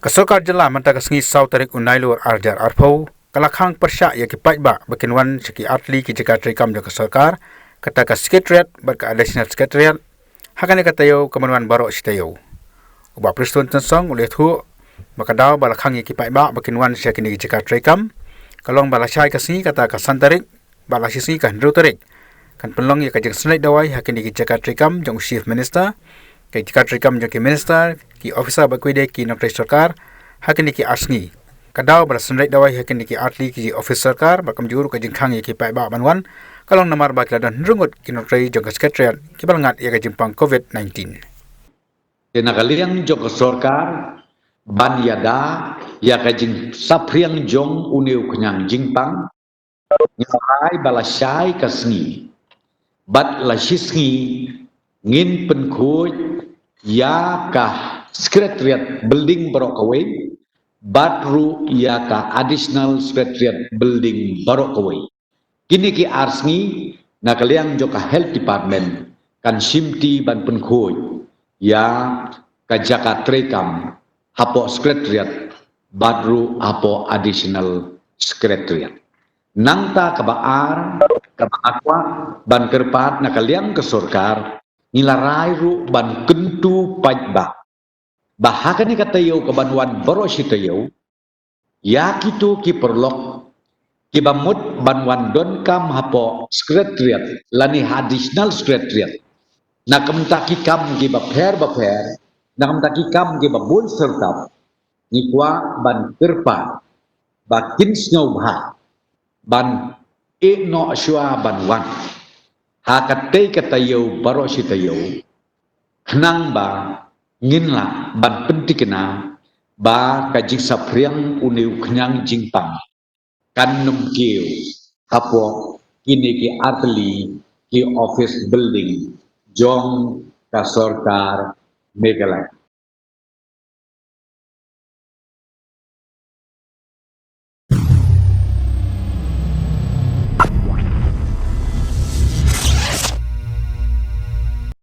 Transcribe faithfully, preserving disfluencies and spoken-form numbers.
Ka sorkar jylla mynta ka sngi saw tarik u Nailur ar hajar arphew ka la khang pyrshah ïa ki paidbah ba kin wan sha ki artylli ki jaka treikam jong ka sorkar, kata ka Secretariat bad ka Additional Secretariat ha kane ka taïew ka ban wan baroh shi taïew. U Bah Prestone Tynsong u la ïathuh ba ka daw ba la khang ïa ki paidbah ba kin wan sha kine ki jaka treikam ka long ba lashai ka sngi, kata ka san tarik bad lashisngi ka hynriew tarik kan pynlong ïa ka jingsynreit dawai ha kine ki jaka treikam jong u Chief Minister, ki jaka treikam jong ki Minister, ki officer bad kiwei de ki nongtrei sorkar ha kine ki ar sngi. Ka daw ba la synreit dawai ha kine ki artylli ki office sorkar bad kumjuh ruh ka jingkhang ïa ki paidbah ban wan ka long namar ba ki la don hynriew ngut ki nongtrei jong ka Secretariat kiba la ngat ïa ka jingpang covid nineteen. Te na ka liang jong ka sorkar, ban ïada ïa ka jingsaphriang jong une u khñiang jingpang, ngi la rai ba lashai ka sngi bad lashisngi ngin pynkhuid ïa ka Secretariat Building baroh kawei bad ruh ïa ka Additional Secretariat Building baroh kawei. Kine ki ar sngi, na ka liang jong ka Health Department kan shimti ban pynkhuid ïa ka jaka treikam hapoh Secretariat bad ruh hapoh Additional Secretariat. Nangta kaba ar, kaba ar kwah ban kyrpad na ka liang ka sorkar, ngi la rai ruh ban kyntu paidbah ba ha kane ka taïew ka ban wan baroh shi taïew, ïa kito ki paralok kiba mut ban wan donkam hapoh Secretariat lane ha Additional Secretariat, na ka bynta ki kam kiba pher bapher, na ka bynta ki kam kiba bun syrtap, ngi kwah ban kyrpad ba kin sngewbha ban ïeh noh shuwa ban wan ha katei ka taïew baroh shi taïew, khnang ba ngin lah ban pyntikna ba ka jingsaphriang une u khñiang jingpang kan nym kiew hapoh kine ki artylli ki office building jong ka sorkar Meghalaya.